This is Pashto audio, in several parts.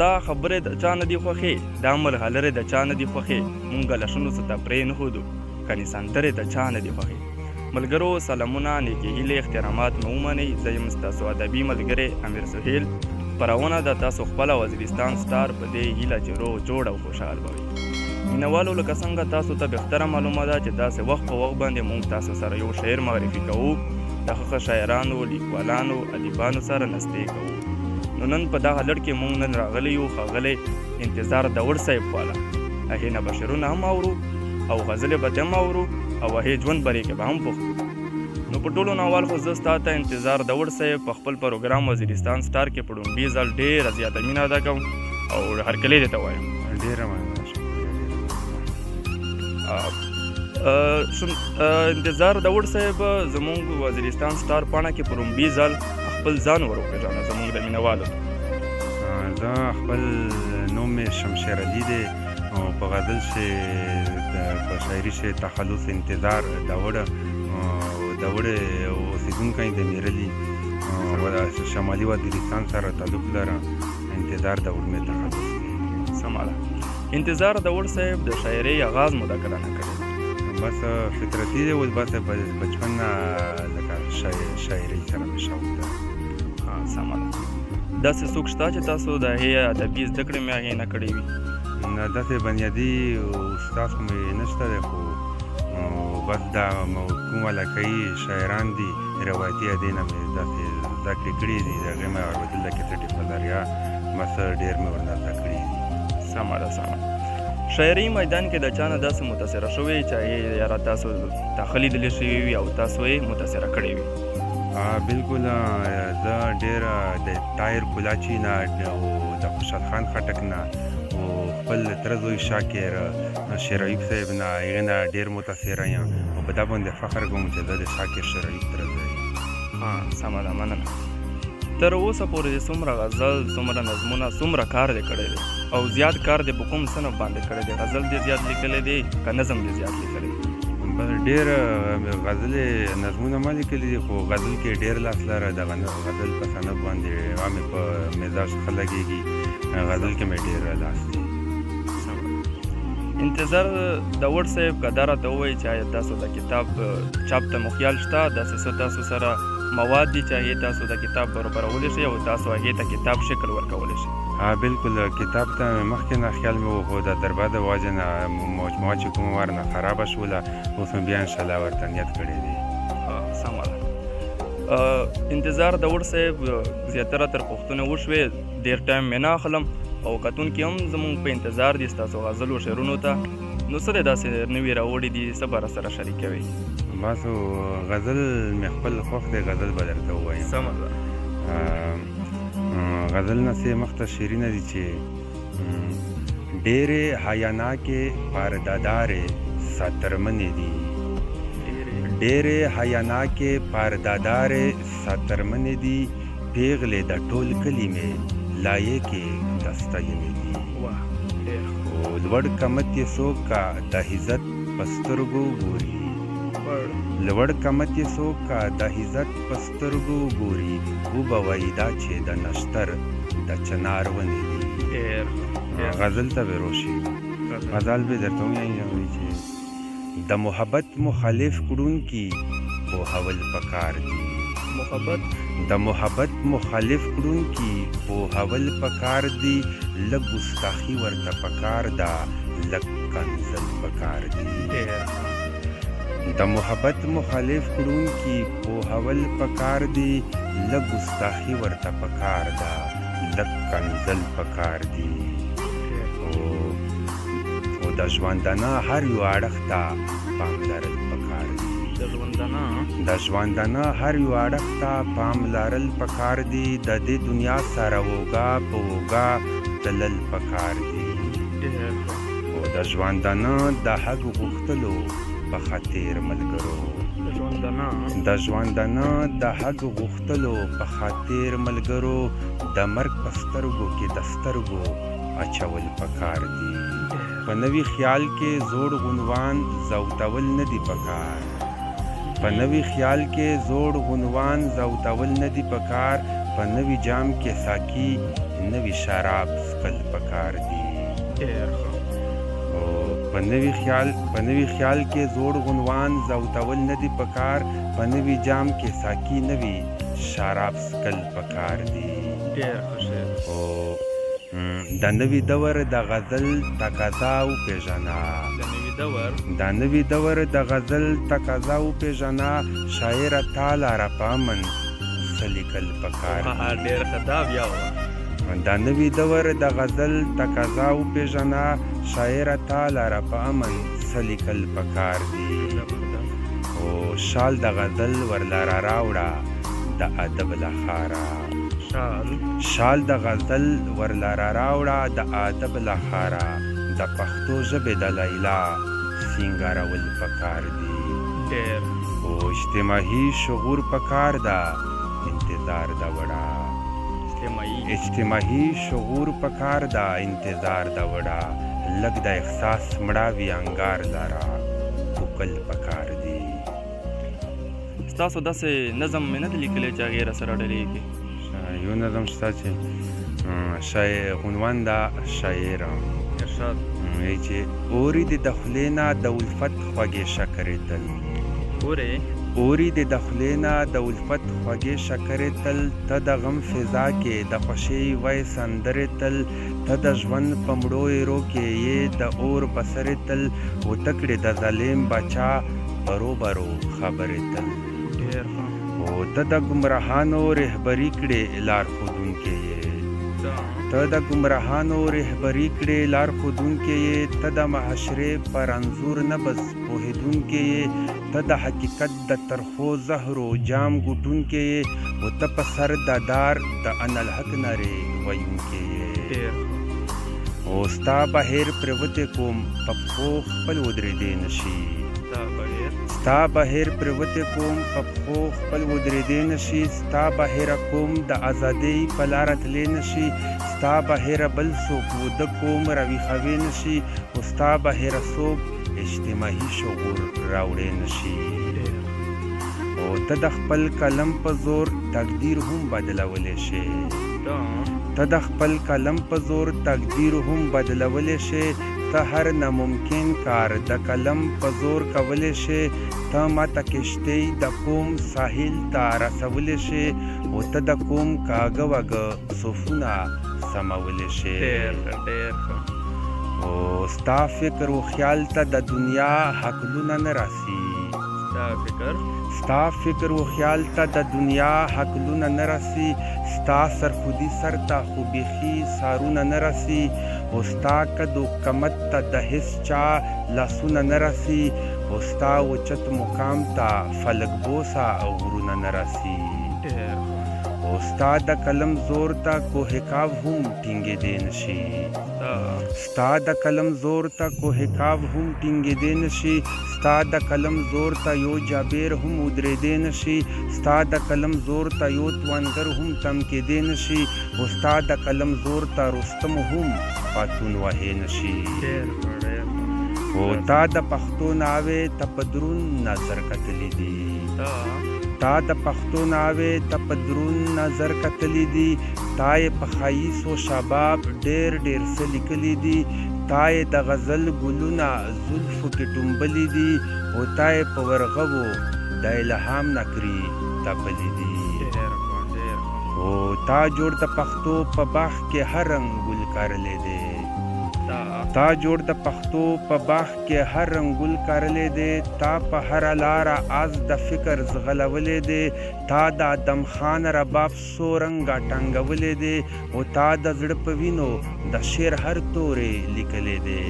ستا خبرې د چا نه دي خوښې، دا ملغلرې د چا نه دي خوښې، مونږ له شونو څه تپرې نه ښودو، کنې سندرې د چا نه دي خوښې. ملګرو سلامونه، نیکې هیلې، احترامات مې ومنئ. زه یم ستاسو ادبي ملګری امیر سهیل. خپرونه د تاسو خپله وزیرستان سټار، په دې هیله چې روغ جوړ او خوشحال به وي. مینوالو، لکه څنګه تاسو ته بهتره معلومه ده چې داسې وخت په وخت باندې مونږ تاسو سره یو شعر معرفي کوو، د ښه ښه شاعرانو، لیکوالانو، ادیبانو سره نستې کوو. نو نن په دغه لړ کې مونږ نن راغلي یو ښاغلی انتظار داوړ صاحب والا، هغې نه به شعرونه هم اورو او غزلې به هم اورو او هغې ژوند برې کې به هم پوښتو. نو په ټولو نوال خو زه ستا ته انتظار داوړ صاحب په خپل پروګرام وزیرستان سټار کې په ړومبي ځل ډېره زیاته مینه ادا کوم او هرکلی دې ته وایم. ډېره مننه، شکریه، ډېره انتظار داوړ صاحب زمونږ وزیرستان سټار پاڼه کې په ړومبي ځل خپل ځان ور وپېژنه زمونږ د مینهوالو. زه خپل نوم مې شمشیر علي دی او په غزل شې په شاعري شې تخلص انتظار داوړ، داوړ اوسېدونکی د میرلي شمالي وزیرستان سره تعلق لرم. انتظار داوړ مې تخلص دی. سمه ده. انتظار داوړ صاحب د شاعرۍ آغاز مو د کله نه کړی؟ بس فطرتي دی، اوس بس بچپن نه لکه شاعرۍ سره مې شوق ده. سمه ده. داسې څوک شته چې تاسو د هغې ادبي زده کړې مې هغې نه کړې وي؟ نه، داسې بنیادي استاد خو مې نشته دی، خو بس دا کوم علاقایي شاعران دي روایتي ادې نه مې داسې زده کړې کړې دي، د هغې مې اورېدل د کیسټې په ذریعه بس ډېر مې ورنه زده کړي دي. سمه ده، سمه. شاعرۍ میدان کې د چا نه داسې متاثره شوی چې هغې یاره تاسو ته ښه لیدلی شوي وي او تاسو یې متاثره کړی وي؟ بالکل، زه ډېر د طاهر کلاچي نه او د خوشحال خان خټک نه او خپل تره زوی شاکر شېرایوب صاحب نه هغې نه ډېر متاثره یم او په دا باندې فخر کوم چې زه د شاکر شېرایوب تره زوی یم. سمه ده، مننه. تر اوسه پورې دې څومره غزل، څومره نظمونه، څومره کار دې کړی دی او زیات کار دې په کوم صنف باندې کړی دی؟ غزل دې زیات لیکلی دی که نظم دې زیات لیکلی دی؟ بس ډېر غزلې نظمونه ما لیکلي دي، خو غزل کې ډېر لاس لره. د غزل په صنف باندې مې په مزاج ښه لګېږي، غزل کې مې ډېر لاس دی. انتظار داوړ صاحب که دا راته ووایي چې آیا تاسو د کتاب چاپ ته مو خیال شته، داسې څه تاسو سره مواد دي چې هغې تاسو د کتاب برابرولی شئ او تاسو هغې ته کتاب شکل ورکولی شئ؟ بالکل، کتاب ته مې مخکې نه خیال مې و، خو د دربار د وجې نه مجموعه چې کومه ورنه خرابه شوله، اوس مې بیا انشاءالله ورته نیت کړی دی. سمه ده. انتظار داوړ صاحب زیاتره تر پوښتنې وشوې، ډېر ټایم مې نه اخلم او کتونکي هم زموږ په انتظار دي ستاسو غزلو شعرونو ته. نو څه دی داسې نوي راوړي دي، څه به راسره شریکوي؟ بس غزل مې خپل خوښ دی، غزل به درته ووایم. سمه ده. غزل نه څه مخته شعرونه دي چې ډېرې حیاناکې پردادارې سترمنې دي، ډېرې حیاناکې پردادارې سترمنې دي، پیغلې د ټول کلي مې لایقې د ستاینې دي. او لوړ قامت یې څوک که د عزت په سترګو ګوري، لوړ قامت یې څوک که د عزت په سترګو ګوري، وبه وایي دا چې د نشتر د چنار ونې دي. غزل ته به روشي، غزل به درته ووایم چې د محبت مخالف کړونکي پوهول پکار دي. محبت د محبت مخالف کړونکي پوهول پکار دي، لږ ګستاخي ورته پکار ده، لږ کنځل پکار دي. د محبت مخالف کړونکي پوهول پکار دي، لږ ګستاخي ورته پکار ده، لږ کنځل پکار دي. او د ژوندانه هر یو اړخ ته پاملرل پکار دي. د ژوندانه هر یو اړخ ته پاملرل پکار دي، د دې دنیا سره اوږه په اوږه تلل پکار دي. او د ژوندانه د حق غوښتلو په خاطر ملګرو، د ژوندانه د حق غوښتلو په خاطر ملګرو، د مرګ په سترګو کې د سترګو اچول پکار دي. په نوي خیال کې زوړ غنوان زوتول نه دي پکار، په نوي خیال کې زوړ غنوان زوتول نه دي پکار، په نوي جام کې ساقي نوي شراب کوکل پکار دي. ډېر ښه. او په نوي خیال کې زوړ عنوان زوتول نه دي پکار، په نوي جام کې ساقي نوي شراب څکل پکار دي. ډېر ښه شعر. او د نوي دور د غزل تقاضا وپېژنه. د نوي دور. د نوي دور د غزل تقاضا وپېژنه، شاعره تا لاره په امن څه لیکل پکار ها. دي. ډېر ښه، دا بیا وه. د نوي دور د غزل تقاضا وپېژنه، شاعره تا لاره په امن څه لیکل پکار دي. زبردست. او شال د غزل ورلره راوړه د ادب له ښاره. شال. شال د غزل ورلره راوړه د ادب له ښاره، د پښتو ژبې د لیلا سینګارول پکار دي. ډېر. او اجتماعي شعور پکار ده، انتظار د وړه. اجتماعي. اجتماعي شعور پکار ده، انتظار د وړه، لږ د احساس مړاوي انګار لره کوکل پکار دي. ستاسو داسې نظم مې نه دی لیکلی چې هغې راسره ډلېږي. یو نظم شته چې شاعر عنوان دا شاعر. ارشاد. وایي چې اوري دې د خولې نه د الفت خوږې شکرې تل. اورې. اوري دې د خولې نه د الفت خوږې شکرې تل، ته د غم فضا کې د خوښۍ وای سندرې تل، ته د ژوند په مړو ایرو کې یې د اور بسرې تل، او ته کړې د ظالم باچا برو برو خبرې تل. ډېر ښه. او ته د ګمراهانو رهبري کړې، لار ښودونکې یې. دا. ته د ګمراهانو رهبري کړې، لار ښودونکې یې، ته د محشرې پر انځور نه بس پوهېدونکې یې، ته د حقیقت د ترخو زهرو جام ګوټونکې یې، او ته په سر د دار د انالحق نارې ویونکې یې. ډېر ښه. او ستا بهیر پرېوتې کوم په پښو خپل ودرېدی نه شي. ستا بهیر. ستا بهیر پرېوتې کوم په پښو خپل ودرېدی نه شي، ستا بهیره کوم د ازادۍ په لاره تللی نه شي، ستا بهیره بل څوک وده کوم راویښوی نه شي، او ستا بهیره څوک اجتماعي شعور راوړی نه شي. ډېر. او ته د خپل قلم په زور تقدیر هم بدلولی شې. دا. ته د خپل قلم په زور تقدیر هم بدلولی شې، ته هر ناممکن کار د قلم په زور کولی شې، ته ماته کښتۍ د کوم ساحل ته رسولی شې، او ته د کوم کاږه واږه صفونه سمولی شې. ډېر ښه، ډېر ښه. او ستا فکر و خیال ته د دنیا حقلونه نه راسي. ستا فکر. ستا فکر و خیال ته د دنیا حقلونه نه راسي، ستا سرخودي سر ته خو بیخي سارونه نه راسي، او ستا قد و قمت ته د هیڅ چا لاسونه نه راسي، او ستا اوچت مقام ته فلک بوسه غرونه نه راسي. ډېر ښه. او ستا د قلم زور ته کوه قاف هم ټینګېدی نه شي. ستا. ستا د قلم زور ته کوه قاف هم ټینګېدی نه شي، ستا د قلم زور ته یو جابر هم ودرېدی نه شي، ستا د قلم زور ته یو توانګر هم تم کېدی نه شي، او ستا د قلم زور ته رستم هم پاتون وهی نه شي. ډېر ښه، ډېر ښه. او تا د پښتو ناوې ته په درون نظر کتلي دي. تا. تا د پښتو ناوې ته په درون نظر کتلي دي، تا یې په ښایست و شباب ډېر ډېر څه لیکلي دي، تا یې د غزل ګلونه زلفو کې ټومبلي دي، او تا یې په ورغوو د الهام نکري تپلي دي. ډېر ښه، ډېر ښه. او تا جوړ د پښتو په باغ کې هر رنګ ګل کرلی دی. تا. تا جوړ د پښتو په باغ کې هر رنګ ګل کرلی دی، تا په هره لاره آز د فکر ځغلولی دی، تا د ادم خان رباب څو رنګه ټنګولی دی، او تا د زړه په وینو د شعر هر توری لیکلی دی.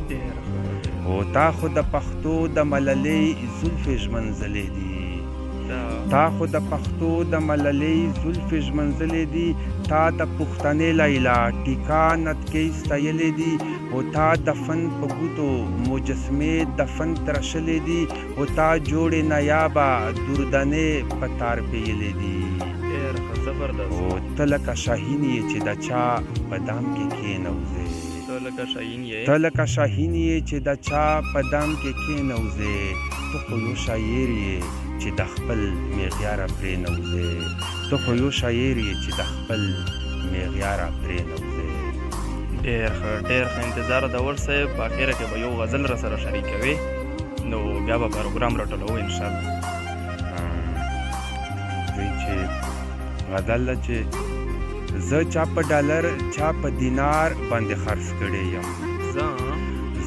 ډېر ښه، ډېر. او تا خو د پښتو د ملالۍ زلفې ږمنځلې دي. تا. تا خو د پښتو د ملالۍ زلفې ږمنځلې دي، تا د پښتنې لیلا ټیکا نتکۍ ستایلې دي، او تا د فن په ګوتو مجسمې د فن تراشلې دي، او تا جوړې نایابه دردانې په تار پیلې دي. ډېر ښه، زبردست. او ته لکه شاهین یې چې د چا په دام کې کښېنوځې. ته لکه شاهین یې. ته لکه شاهین یې چې د چا په دام کې کښېنوځې، ته خو یو شاعر یې چې د خپل معیاره پرې نه وځې، ته خو یو شاعر یې چې د خپل معیاره پرې نه وځې. ډېر ښه، ډېر ښه. انتظار داوړ صاحب، په اخره کې به یو غزل را سره شریکوي، نو بیا به پروګرام راټولوو ان شاء الله. دوی چې غزل ده چې زه چا په ډالر چا په دینار باندې خرڅ کړی یم.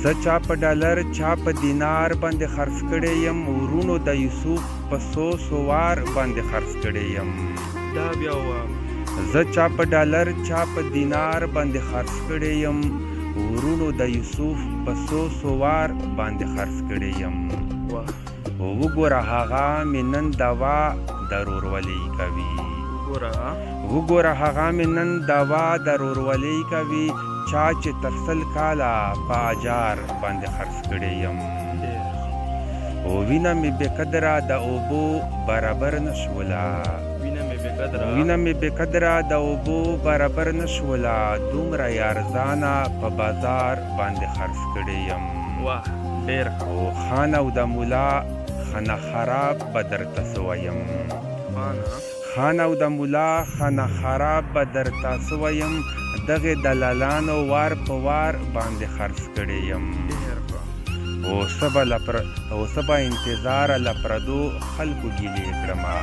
زه چا په ډالر چا په دینار باندې خرڅ کړی یم، ورونو د یوسف په څو سوار باندې خرڅ کړی یم. دا بیا وه. زه چا په ډالر چا په دینار باندې خرڅ کړی یم، ورونو د یوسف په څو سوار باندې خرڅ کړی یم. وګوره هغه مې نن دوا د ورورولۍ کوي. وګوره هغه مې نن دوا د ورورولۍ کوي، چا چې تر 100 کاله په اجار باندې خرڅ کړی یم. او وینه مې بې قدره د اوبو برابر نه شوله. وینه مې بې قدره د اوبو برابر نه شوله، دومره یې ارزانه په بازار باندې خرڅ کړی یم. واه ډېر. او خان او د مولا خانه خراب به درته څه وایم. خان او د مولا خانه خراب به درته څه وایم، دغې دلالانو وار په وار باندې خرڅ کړی یم. او څه به انتظاره له پردو خلکو ګیلې کړمه.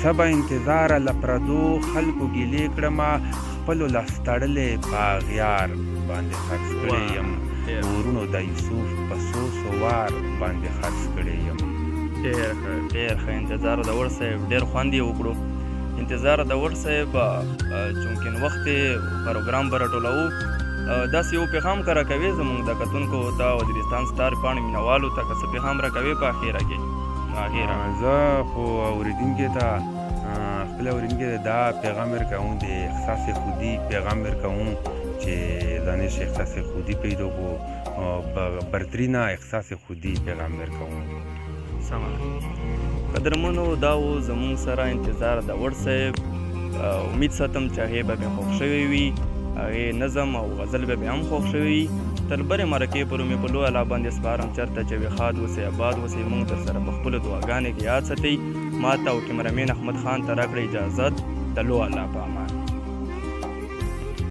څه به انتظاره له پردو خلکو ګیلې کړمه، خپلو لاس تړلې په اغیار باندې خرڅ کړی یم. ورونو د یوسف په څو سوار باندې خرڅ کړی یم. ډېر ښه، ډېر ښه. انتظار داوړ صاحب، ډېر خوند یې وکړو. انتظار داوړ صاحب، چونکې وخت پروګرام به راټولوو، داسې یو پیغام که راکوې زموږ د کتونکو ته، وزیرستان ستار پاڼې مینهوالو ته، که څه پیغام راکوې په اخیره کې؟ زه خو اورېدونکي ته، خپل اورېدونکي ته دا پیغام ورکوم، د احساس خودي پیغام ورکوم چې دانش احساس خودي پیدا کړو، برترینه احساس خودي پیغام ورکوم. سمه ده. قدرمنو، دا و زموږ سره انتظار داوړ صاحب. امید ساتم چې هغې به مې خوښ شوی وي، هغې نظم او غزل به مې هم خوښ شوی وي. تر بلې مرکې پورې مې په لوی الله باندې سپارم، چېرته چې وي ښاد اوسئ، اباد اوسئ. موږ در سره په خپلو دعاګانو کې یاد ساتئ. ما ته او کیمرامین احمد خان ته راکړئ اجازت. د لوی الله په امان.